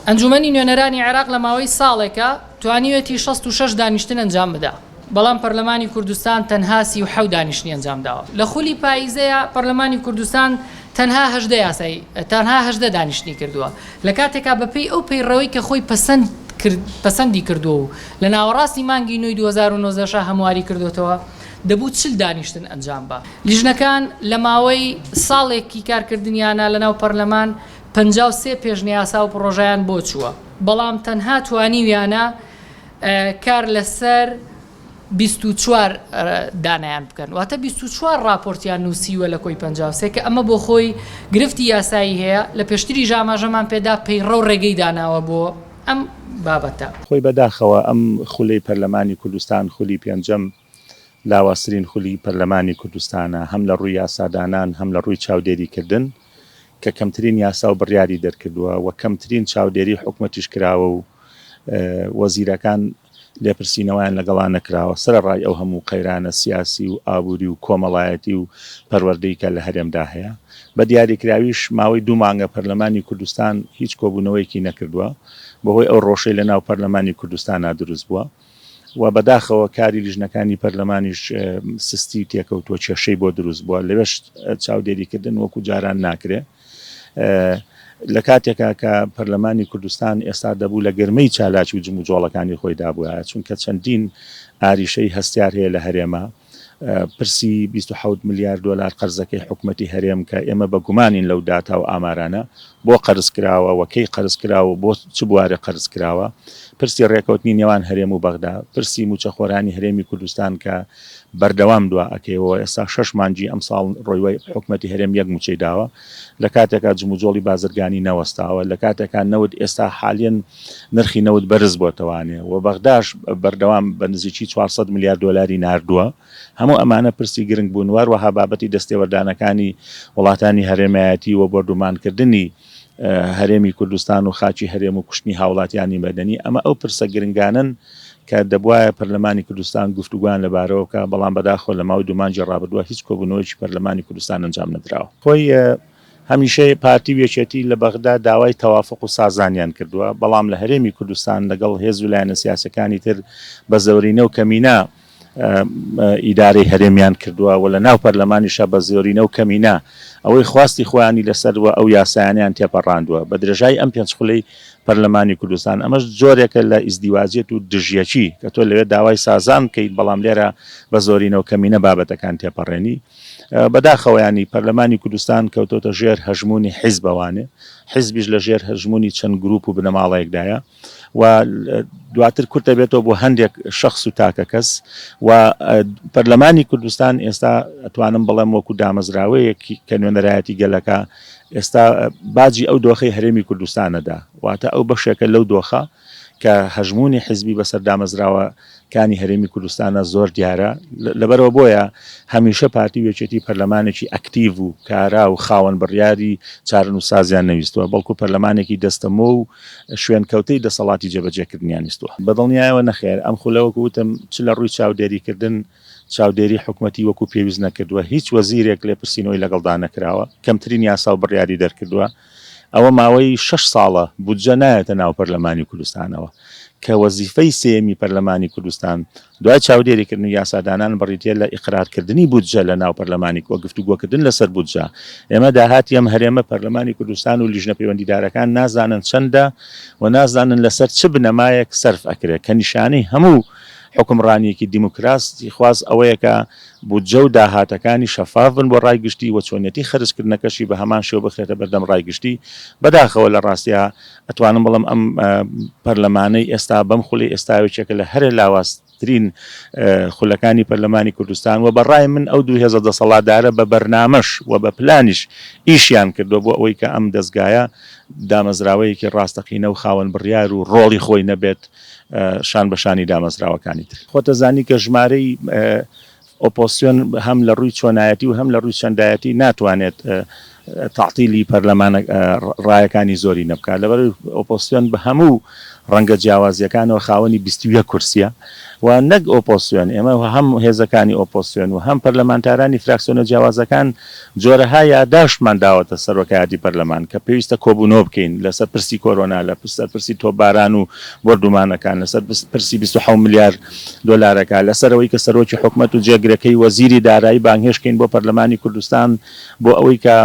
ئەنجومەنی نوێنەرانی عێراق لە ماوەی ساڵێکا توانیوێتی 66 دانیشتن ئەنجام بدا، بەڵام پەرلەمانی کوردستان تەنها 37 دانیشتنی ئەنجام داوە. لە خولی پاییزەیا پەرلەمانی کوردستان تەنها 18 یاسای تەنها 18 دانیشتنی کردووە، لە کاتێکا بەپێی ئەو پەیڕەوەی کە خۆی پەسەند کرد پەسەندی کردووە و لە ناوەڕاستی مانگی نۆی 2019 شا هەمواری کردۆتەوە دەبوو 40 دانیشتن ئەنجام با. لیژنەکان لە ماوەی ساڵێکی کارکردنیانا لەناو پەرلەمان 53 پێشنیاسا و پڕۆژەیان بۆ چووە، بەڵام تەنها توانیویانە کار لەسەر 24 دانەیان بکەن، واتە 24 ڕاپۆرتیان نووسیوە لە کۆی 53، کە ئەمە بۆ خۆی گرفتی یاسایی هەیە، لە پێشتریش ئاماژەمان پێدا پەیڕەو ڕێگەی داناوە بۆ ئەم بابەتە. خۆی بەداخەوە ئەم خولەی پەرلەمانی کوردستان خولی پێنجەم لاوازترین خولی پەرلەمانی کوردستانە هەم لە ڕووی یاسادانان هەم لە ڕووی چاودێریکردن کە کەمترین یاسا و بڕیاری دەرکردووە و کەمترین چاودێری حکومەتیش کراوە و وەزیرەکان لێپرسینەوەیان لەگەڵا نەکراوە سەرەڕای ئەو هەموو قەیرانە سیاسی و ئابووری و کۆمەڵایەتی و پەروەردەی کە لە هەرێمدا هەیە. بە دیاریکراویش ماوەی دوو مانگە پەرلەمانی کوردستان هیچ کۆبوونەوەیەکی نەکردووە بەهۆی ئەو ڕۆشەی لەناو پەرلەمانی کوردستانا دروست بووە. و بەداخەوە کاری لیژنەکانی پەرلەمانیش سستی تێکەوتووە، کێشەی بۆ دروست بووە، لەوێش چاودێریکردن وەکو جاران ناکرێ. لە کاتێکا کە پەرلەمانی کوردستان ئێستا دەبوو لە گەرمەی چالاکی و جموجۆڵەکانی خۆی دابوایە، چونکە چەندین ئاریشەی هەستیار هەیە لە هەرێما، پرسی 27 ملیار دۆلار قەرزەکەی حکومەتی هەرێم کە ئێمە بە گومانین لەو داتا و ئامارانە، بۆ قەرز کراوە و کەی قەرز کراوە و بۆ چ بوارێک قەرز کراوە، پرسی رێکەوتنی نێوان هەرێم و بەغدا، پرسی مووچەخۆرانی هەرێمی کوردستان کە بەردەوام دوا ئەکەوێ و ئێستا شەش مانگی ئەمساڵ رۆیوە حکومەتی هەرێم یەک مووچەی داوە لە کاتێکا جموجۆڵی بازرگانی نەوەستاوە، لە کاتێکا نەوت ئێستا حالیەن نرخی نەوت بەرز بۆتەوانێ و بەغداش بەردەوام بە نزیکی 400 ملیار دۆلاری ناردووە. هەموو ئەمانە پرسی گرنگ بوون و هەروەها بابەتی دەستێوەردانەکانی وڵاتانی هەرێمایەتی و بۆردومانکردنی هەرێمی کوردستان و خاکی هەرێم و کوشتنی هاوڵاتیانی مەدەنی، ئەمە ئەو پرسە گرنگانەن کە دەبوایە پەرلەمانی کوردستان گفتوگۆیان لەبارەوە بکا، بەڵام بەداخەوە لە ماوەی دوو مانگی ڕابردووە هیچ کۆبوونەوەیەکی پەرلەمانی کوردستان ئەنجام نەدراوە. خۆی هەمیشە پارتی و یەکێتی لە بەغدا داوای تەوافوق و سازانیان کردووە، بەڵام لە هەرێمی کوردستان لەگەڵ هێز و لایەنە سیاسیەکانی تر بە زۆرینە و کەمینە ئیدارەی هەرێمیان کردووە و لە ناو پەرلەمانیشا بە زۆرینە و کەمینە ئەوەی خواستی خۆیانی لەسەر و ئەو یاسایانەیان تێپەڕاندووە بە درێژایی ئەم پێنج خولەی پەرلەمانی کوردستان. ئەمەش جۆرێکە لە ئیزدیواجیەت و دژیەکی کە تۆ لەوێ داوای سازان بکەیت بەڵام لێرە بە زۆرینە و کەمینە بابەتەکان تێپەڕێنی. بەداخەوە یانی پەرلەمانی کوردستان کەوتۆتە ژێر هەژموونی حیزبەوانێ، حیزبیش لە ژێر هەژموونی چەند گروپ و بنەماڵەیەکدایە و دواتر کورت دەبێتەوە بۆ هەندێک شەخس و تاکە کەس و پەرلەمانی کوردستان ئێستا ئەتوانم بڵێم وەکو دامەزراوەیەک کە نوێنەرایەتی گەلەکە ئێستا باجی ئەو دۆخەی هەرێمی کوردستانەدا واتە ئەو بەشێکە لەو دۆخە کە هەژموونی حیزبی بەسەر دامەزراوە کانی هەرێمی کوردستانە زۆر دیارە، لەبەرئەوە بۆیە هەمیشە پارتی و یەکێتی پەرلەمانێکی ئەکتیڤ و کارا و خاوەن بڕیاری چارەنووسسازیان نەویستووە، بەڵکو پەرلەمانێکی دەستەمۆ و شوێنکەوتەی دەسەڵاتی جێبەجێکردنیان ویستووە. بەدڵنیایەوە نەخێر، ئەم خولە وەکو وتم چ لە ڕووی چاودێریکردن، چاودێری حکومەتی وەکو پێویست نەکردووە، هیچ وەزیرێک لێپرسینەوەی لەگەڵدا نەکراوە، کەمترین یاسا و بڕیاری دەرکردووە، ئەوە ماوەی شەش ساڵە بودجە نایەتە ناو پەرلەمانی کوردستانەوە کە وەزیفەی سێیەمی پەرلەمانی کوردستان دوای چاودێریکردن و یاسادانان بڕیتیە لە ئیقرارکردنی بودجە لە ناو پەرلەمانی و گفتوگۆکردن لەسەر بودجە. ئێمە داهاتی ئەم هەرێمە پەرلەمانی کوردستان و لیژنە پەیوەندیدارەکان نازانن چەندە و نازانن لەسەر چ بنەمایەک سەرف ئەکرێت کە نیشانەی هەموو حوکمڕانیەکی دیموکراسی خواز ئەوەیە کە بودجە و داهاتەکانی شەفاف بن بۆ ڕای گشتی و چۆنیەتی خەرجکردنەکەشی بە هەمان شێوە بخرێتە بەردەم ڕای گشتی، بەداخەوە لە ڕاستیا ئەتوانم بڵێم ئەم پەرلەمانەی ئێستا بەم خولەی ئێستا یەکێکە لە هەرە لاوازترین خولەکانی پەرلەمانی کوردستان و بە ڕای من ئەو دوو هێزە دەسەڵاتدارە بە بەرنامەش و بە پلانیش ئیشیان کردووە بۆ ئەوەی کە ئەم دەزگایە دامەزراوەیەکی ڕاستەقینە و خاوەن بڕیار و ڕۆڵی خۆی نەبێت شان بە شانی دامەزراوەکانی تر. خۆتەزانی کە ژمارەی ئۆپۆزسیۆن هەم لە ڕووی چۆنایەتی و هەم لە ڕووی چەندایەتی ناتوانێت تەعتیلی پەرلەمان ڕایەکانی زۆرینە بکات. لەبەرئەوەی ئۆپۆزسیۆن بە هەموو ڕەنگە جیاوازییەکانەوە خاوەنی 21 کورسییە. و نەک ئۆپۆسیۆن، ئێمە هەم هێزەکانی ئۆپۆسیۆن و هەم پەرلەمانتارانی فراکسیۆنە جیاوازەکان جۆرەها یاداشتمان داوەتە سەرۆکایەتی پەرلەمان کە پێویستە کۆبوونەوە بکەین لەسەر پرسی کۆرۆنا، لەسەر پرسی تۆپباران و بۆردومانەکان، لەسەر پرسی 27 ملیار دۆلارەکە، لەسەر ئەوەی کە سەرۆکی حکومەت و جێگرەکەی وەزیری دارایی بانگهێشت کەین بۆ پەرلەمانی کوردستان بۆ ئەوەی کە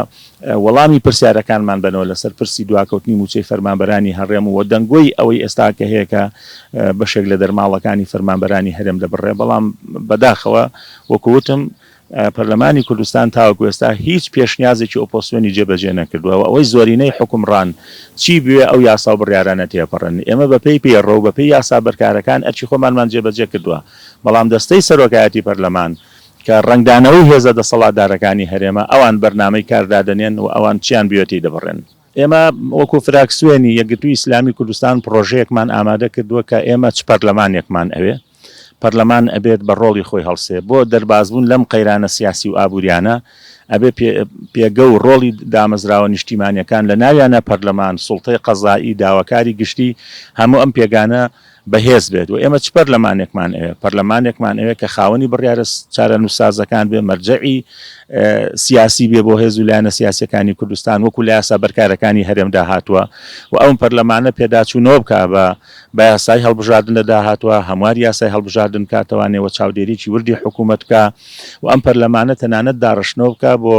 وەڵامی پرسیارەکانمان بەنەوە لەسەر پرسی دواکەوتنی مووچەی فەرمانبەرانی هەڕێم و دەنگۆی ئەوەی ئێستا کە هەیە کە بەشێک لە دەرماڵەکانی فەرمانبەرانی هەرێم دەبڕێ، بەڵام بەداخەوە وەکو وتم پەرلەمانی کوردستان تاوەکو ئێستا هیچ پێشنیازێکی ئۆپۆسیۆنی جێبەجێ نەکردووە و ئەوەی زۆرینەی حوکمڕان چی بوێ ئەو یاسا و بڕیارانە تێپەڕن. ئێمە بەپێی پەیڕەو و بەپێی یاسا بەرکارەکان ئەرکی خۆمانمان جێبەجێ کردووە، بەڵام دەستەی سەرۆکایەتی پەرلەمان کە ڕەنگدانەوەی هێزە دەسەڵاتدارەکانی هەرێمە، ئەوان بەرنامەی کار دادەنێن و ئەوان چیان بوێ تێی دەبڕێن. ئێمە وەکو فراکسیۆنی یەکگرتووی ئیسلامی کوردستان پڕۆژەیەکمان ئامادە کردووە کە ئێمە چ پەرلەمانێکمان ئەوێ، پەرلەمان ئەبێت بە ڕۆڵی خۆی هەڵسێ بۆ دەربازبوون لەم قەیرانە سیاسی و ئابووریانە، ئەبێ پێگە و ڕۆڵی دامەزراوە نیشتیمانیەکان لە ناویانە پەرلەمان، سوڵتەی قەزائی، داواکاری گشتی، هەموو ئەم پێگانە بەهێز بێت و ئێمە چ پەرلەمانێکمان ئەوێ؟ پەرلەمانێکمان ئەوێ کە خاوەنی بڕیارە چارەنووسسازەکان بێ، مەرجەعی سیاسی بێ بۆ هێز و لایەنە سیاسیەکانی کوردستان وەکو لە یاسا بەرکارەکانی هەرێمدا هاتووە و ئەم پەرلەمانە پێداچوونەوە بکا بە بە یاسای هەڵبژاردن لە داهاتووە، هەمواری یاسای هەڵبژاردن بکاتەوانێ و چاودێریی وردی حکوومەت بکا و ئەم پەرلەمانە تەنانەت داڕشتنەوە بکا بۆ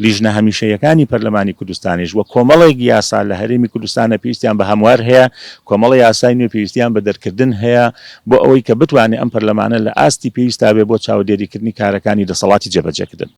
لیژنە هەمیشەییەکانی پەرلەمانی کوردستانیش و کۆمەڵێک یاسا لە هەرێمی کوردستانە پێویستیان بە هەموار هەیە، کۆمەڵە یاسای نوێ پێویستیان بە دەرکردن هەیە بۆ ئەوەی کە بتوانێ ئەم پەرلەمانە لە ئاستی پێویستا بێ بۆ چاودێریکردنی کارەکانی دەسەڵاتی جێبەجێکردن.